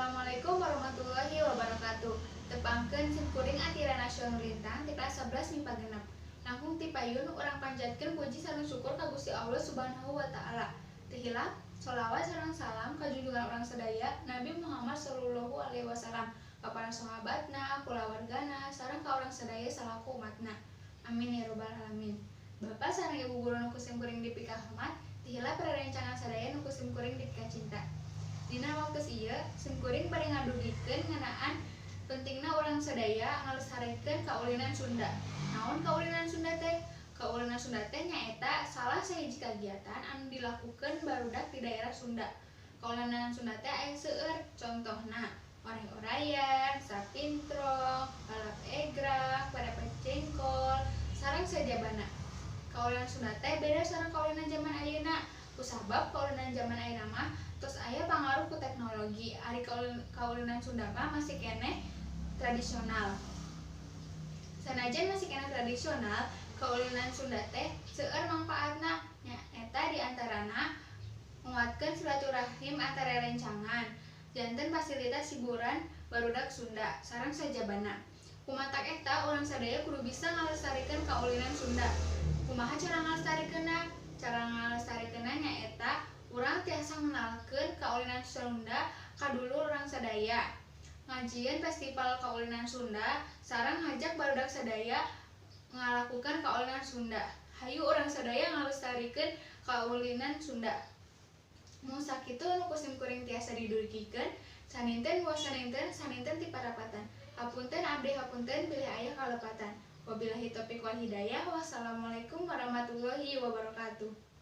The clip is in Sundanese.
Assalamualaikum warahmatullahi wabarakatuh. Tepangkeun, simkuring Atira Nasional Lintang ti kelas 11 MIPA 6. Langkung ti payun urang panjatkeun puji sareng syukur ka Gusti Allah Subhanahu wa Taala. Teu hilap sholawat sareng salam ka junjungan urang sadaya, Nabi Muhammad sallallahu alaihi wasallam, ka para sahabatna, kulawargana, sareng ka urang sadaya salaku umatna. Amin ya robbal alamin. Bapak sareng Ibu guru nu ku simkuring dipikahormat, teu hilap rerencangan sadaya nu ku simkuring dipikacinta. Dina waktu ieu simkuring bade ngadugikeun ngeunaan pentingna urang sadaya ngalestarikeun kaulinan Sunda. Naon kaulinan Sunda teh? Kaulinan Sunda teh nyaeta salah sahiji kagiatan anu dilakukeun barudak di daerah Sunda. Kaulinan Sunda teh aya seueur, contohna oreng-orayan, sapintrong, balap egrang, parepet jengkol, sareng sajabana. Kaulinan Sunda teh beda sareng kaulinan jaman ayeuna. Kusabab kaulinan jaman ayeuna mah tos aya pangaruh ku teknologi, ari kaulinan Sunda mah masih keneh tradisional. Sanajan masih keneh tradisional, kaulinan Sunda teh seueur mangpaatna, nyaeta di antarana nguatkeun silaturahim antar rerencangan, janten fasilitas hiburan barudak Sunda, sareng sajabana. Kumatak eta urang sadaya kudu bisa ngalestarikeun kaulinan Sunda. Kumaha cara ngalestarikeunna? Cara ngalestarikeunna nyaeta urang tiasa ngenalkeun kaulinan Sunda ka dulur urang sadaya, ngajieun festival kaulinan Sunda, sareng ngajak barudak sadaya ngalakukeun kaulinan Sunda. Hayu urang sadaya ngalestarikeun kaulinan Sunda. Mung sakitu nu ku simkuring tiasa didugikeun. Saninten buah saninten, saninten ti parapatan. Hapunten abdi, hapunten bilih aya kalepatan. Wabillahi taufik wal hidayah. Wassalamualaikum warahmatullahi wabarakatuh.